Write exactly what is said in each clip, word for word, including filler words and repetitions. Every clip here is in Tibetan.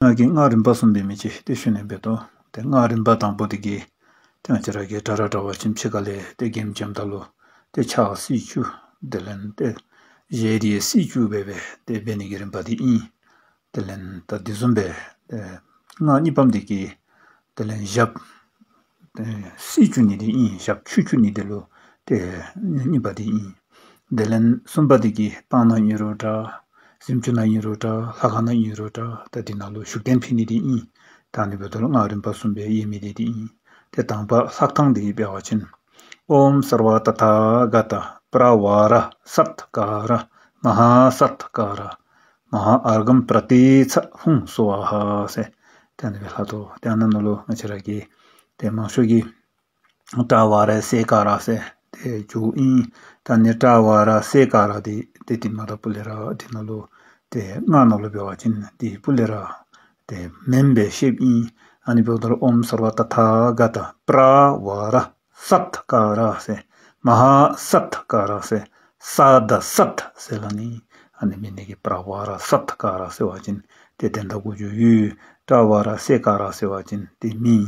ང་གི་སྔགས་རིམ་པ་གསུམ་པའི་མི་ཆེ་དེ་ཞུ་ནས་འབད་དོ། དེ་སྔགས་རིམ་པ་དང་པོ་དེ་གི་དེ་ང་ཅི་ར་གི་ཏྲ་ར་ཏྲ་བ་ཅིམ་ཕྱི་ཀ་ལས་དེ་གེམ་ཅམ་ད་ལོ་དེ་ཕྱག་སྲིད་བཅུ། དེ་ལན་དེ་ཞེ་དེ་སྲིད་བཅུ་བས་བས་དེ་བས་ནི་གི་རིམ་པ་དེ་ཨིན། དེ་ལན་ད་དེ་བཟུམ་བས་དེ་སྔགས་གཉིས་པམ་དེ་གི་དེ་ལན་ཞབས། སྲིད་བཅུ་ནི་དེ་ཨིན། ཞབས་ཆུ་བཅུ་ནི་དེ་ལོ་དེ་གཉིས་པ་དེ་ཨིན། དེ་ལན་གསུམ་པ་དེ་གི་སྤང་ན་ཨིན་རུང་འདྲ། གཟིམ་ཆུང་ན་ཨིན་རུང་འདྲ། ལྷ་ཁང་ན་ཨིན་རུང་འདྲ། ད་དེ་ནང་ལོ་བཞུགས་གདན་ཕེབས་ནི་དེ་ཨིན། ད་ནི་བོད་དོ་ལ་སྔགས་རིམ་པ་གསུམ་པའི་དབྱེ་མི་དེ་དེ་ཨིན། དེ་དང་པ་ལྷག་ཐང་དེ་ཡི་སྦེ་བ་ཅིན། ཨོཾ་སརྦ་ཏ་ཐཱ་ག་ཏ་པྲ་ཝཱ་ར་སཏ་ཀ་ར་མ་ཧཱ་སཏ་ཀ་ར་མ་ཧཱ་ཨརྒྷཾ་པྲ་ཏཱིཙྪ་ཧཱུྃ་སྭཱ་ཧཱ་ཟེར། དེ་ནི་བས་ལྷག་ཐོ་དེ་ནང་ལོ་ང་ཅི་ར་གི་དེ་མང་ཤོས་ཀྱི་ཏྲ་ཝཱ་ར་སེ་ཀ་ར་སེ་དེ་བྱུག་ཨིན། ད་ནི་ཏྲ་ཝཱ་ར་སེ་ཀ་ར་དེ་དེ་དེ་མ་ད་པུ་ལེ་ར་དེ་ནང་ལོ་དེ་སྔགས་ནང་ལོ་འབད་བ་ཅིན་དེ་པུ་ལེ་ར་དེ་མེན་པའི་ཤེབ་ཨིན། ཨ་ནི་བོད་དོ་ལ་ཨོཾ་སརྦ་ཏ་ཐཱ་ག་ཏ་པྲ་ཝཱ་ར་སཏ་ཀ་ར་སེ་མ་ཧཱ་སཏ་ཀ་ར་སེ་ས་ད་སཏ་ཟེར་ལ་ནི་ཨ་ནི་མི་ནི་གི་པྲ་ཝཱ་ར་སཏ་ཀ་ར་ཟེར་བ་ཅིན་དེ་དེ་འདྲ་གོ་རྒྱུ་ཡོད། ཏྲ་ཝཱ་ར་སེ་ཀ་ར་ཟེར་བ་ཅིན་དེ་མི་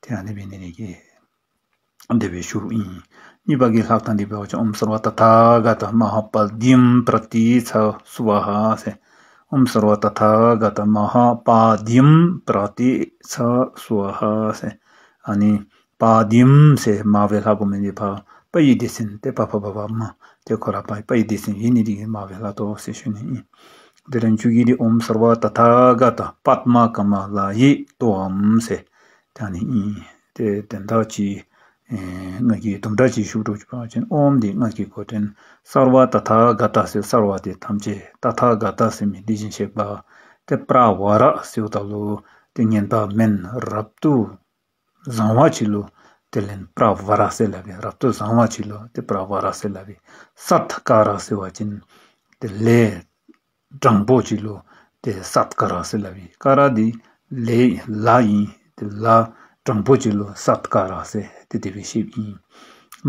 དེ་ཨ་ནི་མི་ནི་གི་དེ་བས་ཞུ་ཨིན། གཉིས་པ་གི་ལྷག་ཐང་དེ་བས་བ་ཅིན་ཨོཾ་སརྦ་ཏ་ཐཱ་ག་ཏ་མ་ཧཱ་པཱ་དཱིཾ་པྲ་ཏཱིཙྪ་སྭཱ་ཧཱ་ཟེར། ཨོཾ་སརྦ་ཏ་ཐཱ་ག་ཏ་མ་ཧཱ་པཱ་དཱིཾ་པྲ་ཏཱིཙྪ་སྭཱ་ཧཱ་ཟེར། ཨ་ནི་པཱ་དཱིཾ་ཟེར་མ་བས་ལྷག་གོ་མི་འདི་ཕ་པ་ཡི་དེ་སིན་དེ་པ་ཕ་བ་བ་མ་དེ་ཁོ་ར་པ་པ་ཡི་དེ་སིན་ཡིན་ནི་དེ་གི་མ་བས་ལྷག་ཐོ་ཟེར་ཞུ་ནི་ཨིན། དེ་ལས་མཇུག་གི་དེ་ཨོཾ་སརྦ་ཏ་ཐཱ་ག་ཏ་པདྨ་ཀ་མ་ལ་ཡེ་ཏྭཾ་ཟེར། ད་ནི་ཨིན། དེ་དེ་འདྲ་ཅི། ཨེ་ང་གིས་དུམ་གྲ་ཅིག་ཞུ་འགྲོ་ཅིག་པ་ཅིན་ཨོཾ་འདི་ང་གི་གོ་དོན། སརྦ་ཏ་ཐཱ་ག་ཏ་ཟེར་སརྦ་དེ་ཐམས་ཅད། ཏ་ཐཱ་ག་ཏ་ཟེར་མི་དེ་བཞིན་གཤེགས་པ། དེ་པྲ་ཝཱ་ར་ཟེར་ད་ལོ་དེ་ངན་པ་མེན་རབ་ཏུ་བཟང་བ་ཅིག་ལོ། དེ་ལན་པྲ་ཝཱ་ར་ཟེར་ལ་བའི་རབ་ཏུ་བཟང་བ་ཅིག་ལོ་དེ་པྲ་ཝཱ་ར་ཟེར་ལ་བའི། སཏ་ཀ་ར་ཟེར་བ་ཅིན་དེ་ལས་དྲང་པོ་ཅིག་ལོ། དེ་སཏ་ཀ་ར་ཟེར་ལ་བའི་ཀ་ར་དེ་ལས་ལ་ཨིན། དེ་ལ་དྲང་པོ་ཅིག་ལོ་སཏ་ཀ་ར་ཟེར་དེ་དེ་བས་ཤེབ་ཨིན།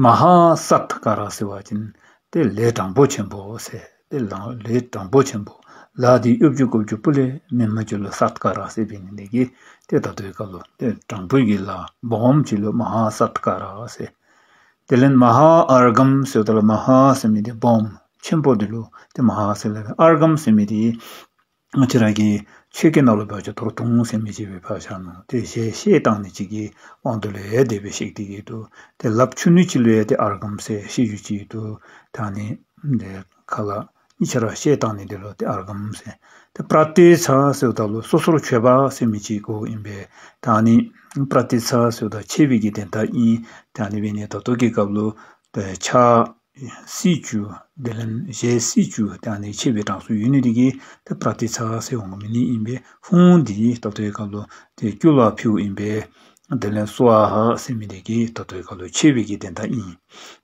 མ་ཧཱ་སཏ་ཀ་ར་ཟེར་བ་ཅིན་དེ་ལས་དྲང་པོ་ཆེན་པོ་ཟེར། དེ་ལ་ལས་དྲང་པོ་ཆེན་པོ་ལ་དེ་གཡོ་སྒྱུ་ཀོ་སྒྱུ་པུ་ལས་མེན་མ་ཅིག་ལོ་སཏ་ཀ་ར་ཟེར་བའི་ནི་ལས་ཀྱི་དེ་ད་ལྟོའི་སྐབས་ལོ་དེ་དྲང་པོའི་གི་ལ་སྦོམ་ཅིག་ལོ་མ་ཧཱ་སཏ་ཀ་ར་ཟེར། དེ་ལས་མ་ཧཱ་ཨརྒྷཾ་ཟེར་ད་ལ་མ་ཧཱ་ཟེར་མི་དེ་སྦོམ་ཆེན་པོ་དེ་ལོ་དེ་མ་ཧཱ་ཟེར་ལ་ཨརྒྷཾ་ཟེར་མི་དེ་ང་ཅི་ར་གི་ཆོས་སྐད་ནང་ལོ་བ་ཅིན་ཐོར་ཐུང་ཟེར་མི་ཅིག་བས་ཕར་བཞག་ནོ། དེ་ཞེས་བཤད་བཏང་ནི་ཅིག་གི་དབང་དུ་ལས་དེ་བས་ཤེག་དེ་གི་དུ། དེ་ལབ་ཆུ་ནུ་ཅིག་ལོ་ཡ་དེ་ཨརྒྷཾ་ཟེར་ཤེས་ཡུ་ཅིག་དུ། ད་ནི་དེ་ཁ་ལ་ཉི་ཆ་ར་བཤད་བཏང་ནི་དེ་ལོ་དེ་ཨརྒྷཾ་ཟེར། དེ་པྲ་ཏཱིཙྪ་ཟེར་ད་ལོ་སོ་སོར་ཆོད་པ་ཟེར་མི་ཅིག་གོ་ཨིན་པས། ད་ནི་པྲ་ཏཱིཙྪ་ཟེར་ད་ཆེ་བའི་གི་དོན་དག་ཨིན། ད་ནི་བས་ནི་ད་ལྟོ་གི་སྐབས་ལོ་དེ་ཕྱག་སྲིད་བཅུ། དེ་ལས་ཞལ་སྲིད་བཅུ་དེ་ནི་ཆེ་བའི་གྲངས་སུ་ཡོད་ནི་དེ་གིས་དེ་པྲ་ཏཱིཙྪ་ཟེར་འོང་མི་ནི་ཨིན་པས། ཧཱུྃ་འདི་ད་ལྟོའི་སྐབས་ལོ་དེ་སྐྱུར་བ་ཕུལ་ཨིན་པས། དེ་ལས་སྭཱ་ཧཱ་ཟེར་མི་དེ་གིས་ད་ལྟོའི་སྐབས་ལོ་ཆེ་བའི་གི་དོན་དག་ཨིན།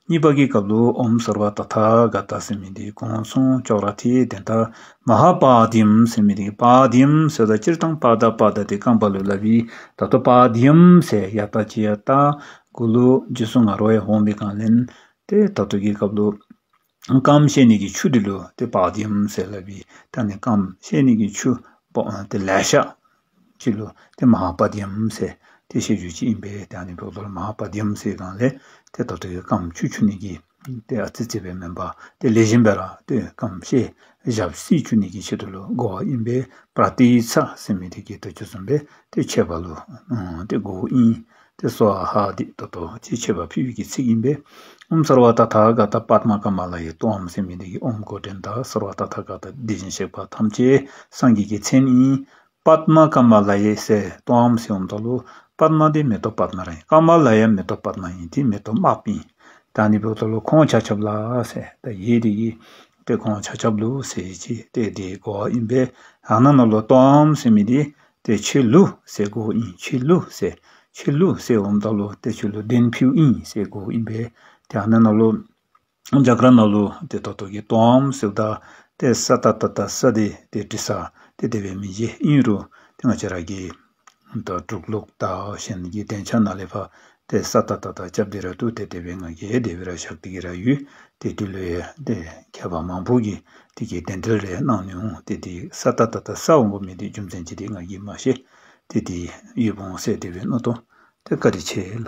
གཉིས་པ་གི་སྐབས་ལོ་ཨོཾ་སརྦ་ཏ་ཐཱ་ག་ཏ་ཟེར་མི་དེ་གོང་སོང་ཅོག་ར་ཐི་དོན་དག་མ་ཧཱ་པཱ་དཱིཾ་ཟེར་མི་དེ་གིས་པཱ་དཱིཾ་ཟེར་ད་སྤྱིར་བཏང་པ་ད་པ་ད་དེ་རྐང་པ་ལོ་ལ་བི་ད་ལྟོ་པཱ་དཱིཾ་ཟེར་ཡ་ད་ཅི་ཡ་ད་གུ་ལུ་རྗེས་སུ་ང་རོ་ཡ་འོང་བའི་གང་ལན། དེ་ད་ལྟོ་གི་སྐབས་ལོ་རྐངམ་བཤེད་ནི་གི་ཆུ་དེ་ལོ་དེ་པཱ་དཱིཾ་ཟེར་ལ་བི་ད་ནི་རྐངམ་བཤེད་ནི་གི་ཆུ་པོ་དེ་ལེ་ཤ་ཅིག་ལོ་དེ་མ་ཧཱ་པཱ་དཱིཾ་ཟེར་དེ་བཤད་རྒྱུ་ཅིག་ཨིན་པས། ད་ནི་བོད་ལོ་མ་ཧཱ་པཱ་དཱིཾ་ཟེར་གང་ལས་དེ་ད་ལྟོ་གི་རྐངམ་ཆུ་ཆུ་ནི་གི་དེ་ཨ་ཙི་ཙི་བས་མེན་པ་དེ་ལེགས་ཤོམ་སྦེ་ར་དེ་རྐངམ་བཤེད་ཞབས་སྲིད་བཅུ་ནི་གི་ཆེད་དུ་ལོ་གོ་བ་ཨིན་པས། པྲ་ཏཱིཙྪ་ཟེར་མི་དེ་གིས་ད་ཅི་བཟུམ་སྦེ་དེ་ཆེ་བ་ལོ་དེ་གོ་བ་ཨིན། དེ་སྭཱ་ཧཱ་འདི་ད་ལྟོ་ཅི་ཆེ་བ་ཕུལ་བའི་གི་ཚིག་ཨིན་པས། ཨོཾ་སརྦ་ཏ་ཐཱ་ག་ཏ་པདྨ་ཀ་མ་ལ་ཡེ་ཏྭཾ་ཟེར་མི་འདི་གི་ཨོཾ་གོ་དོན་དག་སརྦ་ཏ་ཐཱ་ག་ཏ་དེ་བཞིན་གཤེགས་པ་ཐམས་ཅད་སངས་རྒྱས་ཀྱི་མཚན་ཨིན། པདྨ་ཀ་མ་ལ་ཡེ་ཟེར་ཏྭཾ་ཟེར་འོང་ད་ལུ་པདྨ་འདི་མེ་ཏོག་པདྨ་ར་ཨིན། ཀ་མ་ལ་ཡེ་མེ་ཏོག་པདྨ་ཨིན། དེ་མེ་ཏོག་དམརཔོ་ཨིན། ད་ནི་བོད་ལོ་ཁོང་ཆ་ཁྱབ་ལ་ཟེར་ད་ཡེ་དེ་གིས་དེ་ཁོང་ཆ་ཁྱབ་ལུ་ཟེར་ཅི་དེ་དེ་གོ་བ་ཨིན་པས། ཡང་ན་ནང་ལོ་ཏྭཾ་ཟེར་མི་དེ་དེ་ཁྱོད་ལུ་ཟེར་གོ་ཨིན། ཁྱོད་ལུ་ཟེར་ཁྱོད་ལུ་ཟེར་འོང་ད་ལུ་དེ་ཁྱོད་ལུ་བདེན་ཕུལ་ཨིན་ཟེར་གོ་ཨིན་པས། དེ་ཡང་ན་ནང་ལོ་རྒྱ་གར་ནང་ལུ་དེ་ད་ལྟོ་གི་ཏྭཾ་ཟེར་ད་དེ་ས་ཏ་ཏ་ཏ་ས་དེ་དེ་དྲི་ས་དེ་དེ་བས་མི་བྱེད་ཨིན་རུང་དེ་ང་བཅས་ར་གི་ད་འབྲུག་ལུགས་དང་གཞན་གྱི་སྡེ་ཆ་ནང་ལས་ཕར་ དེ་ས་ཏ་ཏ་ཏ་སྐྱབས་དེ་ར་ཏུ་དེ་དེ་བའི་ང་གི་དེ་བི་ར་ཞག་དེ་གི་ར་ཡུལ་དེ་དུ་ལོ་ཡ་དེ་མཁས་པ་མང་པོ་གི་དེ་གི་གདན་འདྲེན་རེ་གནང་ནུས་འོང་། དེ་དེ་ས་ཏ་ཏ་ཏ་ས་འོང་པོ་མེད་དེ་རྒྱུ་མཚན་ཅི་དེ་ང་གི་མ་ཤེས། དེ་དེ་ཡུལ་བོང་སེ་དེ་བའི་སྣོ་ཏོ་དེ་བཀའ་དྲིན་ཆེ་ལ།